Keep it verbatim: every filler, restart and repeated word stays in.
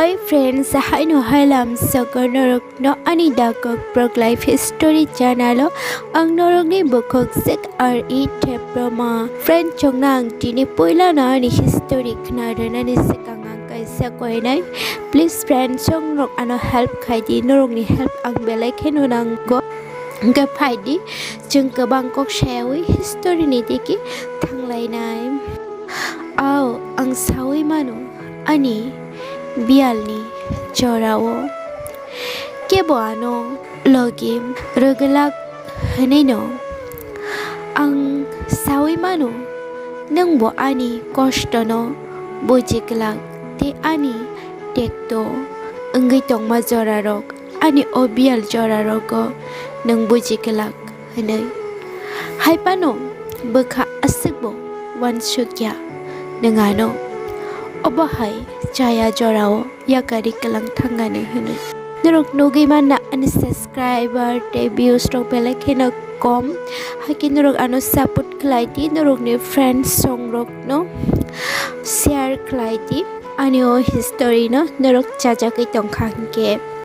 Hi friends, haino hailam saka norok no ani dakok prok life history channel o ang norok ni bukhuk sik R E Debroma. Friend chongna ang tini puila no ani history khna rwnani swkang ang kaisa koinai. Please friend chong rok ano help khai di, norok ni help ang belai kheno nango. Hwnkhe phai di, chwng kwbang kok sayawi history ni digi thanglainai. Ao, ang sawi mano, ani biyalni jorao kebo ano logi rwgwlak hwnwi no. Ang sawi mano, nwngbo ani kostono buji glak tei ani tekto wngwi tongma jorarok, ani o biyal jorarogo nwng buji glak hwnwi. Hai phano bwkha aswkbo uansukya nwng ano, obo hai chaya jorao yakarwi kwlang thangani hwnwi. Norok nugwi manna ani subscriber tei views rok belai kheno kom, haikhe norok ano support khlai di, norokni friends song rokno share khlai di, ani o history no norok chajagwi tongkha hinkhe.